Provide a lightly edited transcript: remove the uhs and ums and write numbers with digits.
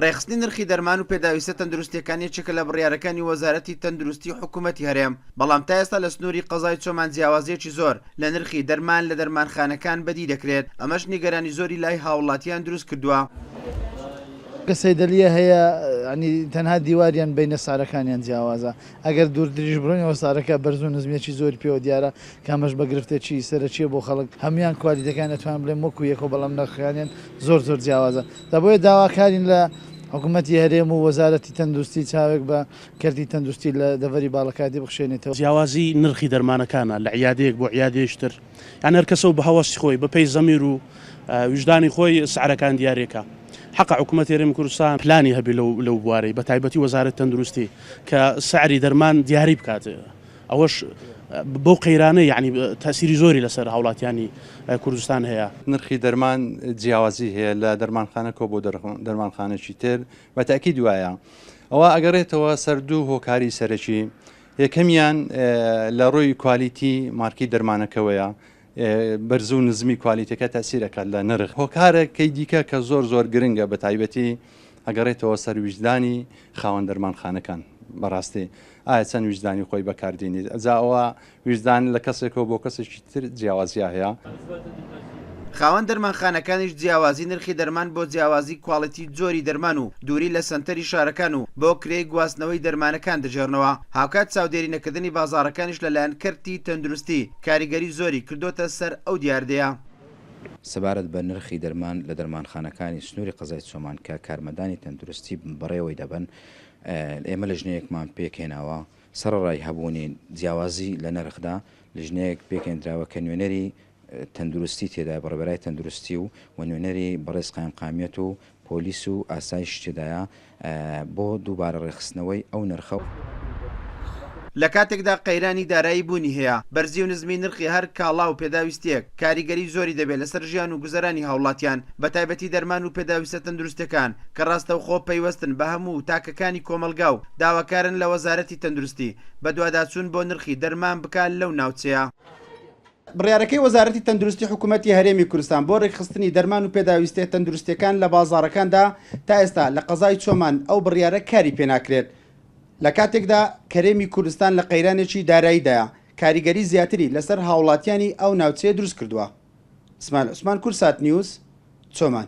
ڕێکخستنی نرخی دەرمان و پێداویستە تەندروستییەکان یەکێکە لە بڕیارەکانی وەزارەتی تەندروستی حکوومەتی هەرێم، بەڵام تا ئێستا لە سنووری قەزای چۆمان جیاوازییەکی زۆر لە نرخی دەرمان لە دەرمانخانەکان بەدی دەکرێت، ئەمەش نیگەرانی زۆری لای هاوڵاتیان دروست کردووە. کە سەیدەلیە هەیە یانی تەنها دیواریان بەینە سعرەکانیان جیاوازە ئەگەر دوورتریش بڕۆین ئەوە سعرەکە بەرز و نزمیەکی زۆری پێوە دیارە کە ئەمەش بە گرفتێکی سەرەکیە بۆ خەڵک هەموویان کوالیتەکان ئەتوانم بڵێم وەکو یەکە بەڵام نرخەکانیان زۆر زۆر جیاوازە جا بۆیە داواکارین لە حکومەتی هەرێم و وەزارەتی تەندروستی چاوێک بە کەرتی تەندروستی لە دەڤەری باڵەکایەتی بخشێنێتەوە. جیاوازی نرخی دەرمانەکانە لە عیادەیەک بۆ عیادەیەکی تر یان هەر کەسەو بە هەوەسی خۆی بە پێی زەمیر و ویژدانی خۆی سعرەکان دیاریەکا حەقە حکومەتی هەرێمی کوردستان پلانی هەبی لەو لەو بوارەی بە تایبەتی وەزارەت تەندروستی کە سعری دەرمان دیاری بکات ئەوەش بەو قەیرانە یعنی تەسیری زۆری لەسەر هاوڵاتیانی کوردستان هەیە. نرخی دەرمان جیاوازی هەیە لە دەرمانخانەکەوە بۆ دەرمانخانەکی تر بە تەئکید وایە ئەوە ئەگەڕێتەوە سەر دوو هۆکاری سەرەکی یەکەمیان لە ڕووی کوالیتی مارکی دەرمانەکەوەیە بەرز و نزمی کوالیتەکە تەسیر ئەکات لە نرخ هۆکارەکەی دیکە کە زۆر زۆر گرنگە بە تایبەتی ئەگەڕێتەوە سەر ویژدانی خاوەن دەرمانخانەکان بەڕاستی ئایا چەند ویژدانی خۆی بەکاردێنیت ئەجا ئەوە ویژدان لە کەسێکەوە بۆ کەسێکی تر جیاوازیا هەیە. خاوەن دەرمانخانەکانیش جیاوازی نرخی دەرمان بۆ جیاوازی کواڵیتی جۆری دەرمان و دووری لە سەنتەری شارەکان و بۆ کرێی گواستنەوەی دەرمانەکان دەگێڕنەوە، هاوکات چاودێری نەکردنی بازاڕەکانیش لەلایەن کەرتی تەندروستی کاریگەری زۆری کردۆتە سەر ئەو دیاردەیە. سەبارەت بە نرخی دەرمان لە دەرمانخانەکانی سنووری قەزای چۆمان کە کارمەندانی تەندروستی بەڕێوەی دەبەن، ئێمە لیژنەیەکمان پێکهێناوە، سەڕەڕای هەبوونی جیاوازی لە نرخدا، لیژنەیەک پێکهێندراوە کە نوێنەری تەندروستی تێدایە، بەڕێوەبەرای تەندروستی و و نوێنەری بەڕێز قایمقامیەت و پۆلیس و ئاسایش تێدایە بۆ دووبارە ڕێکخستنەوەی ئەو نرخە. لە کاتێکدا قەیرانی دارایی بوونی هەیە، بەرزی و نزمی نرخی هەر کاڵا و پێداویستییەک کاریگەری زۆری دەبێت لەسەر ژیان و گوزەرانی هاوڵاتیان، بەتایبەتی دەرمان و پێداویستە تەندروستیەکان کە ڕاستەوخۆ پەیوەستن بە هەموو تاکەکانی کۆمەڵگا و داواکارن لە وەزارەتی تەندروستی بەدواداچوون بۆ نرخی دەرمان بکات لەو ناوچەیە. بڕیارەکەی وەزارەتی تەندروستی حکومەتی هەرێمی کوردستان بۆ رێکخستنی دەرمان و پێداویستیە تەندروستیەکان لە بازاڕەکاندا تا ئێستا لە قەزای چۆمان ئەو بڕیارە کاری پێناکرێت لە کاتێکدا کەرێمی کوردستان لە قەیرانێکی داراییدایە کاریگەری زیاتری لەسەر هاوڵاتیانی ئەو ناوچەیە دروستکردووە. ئیسماعیل عوسمان کوردسات نیوز، چۆمان.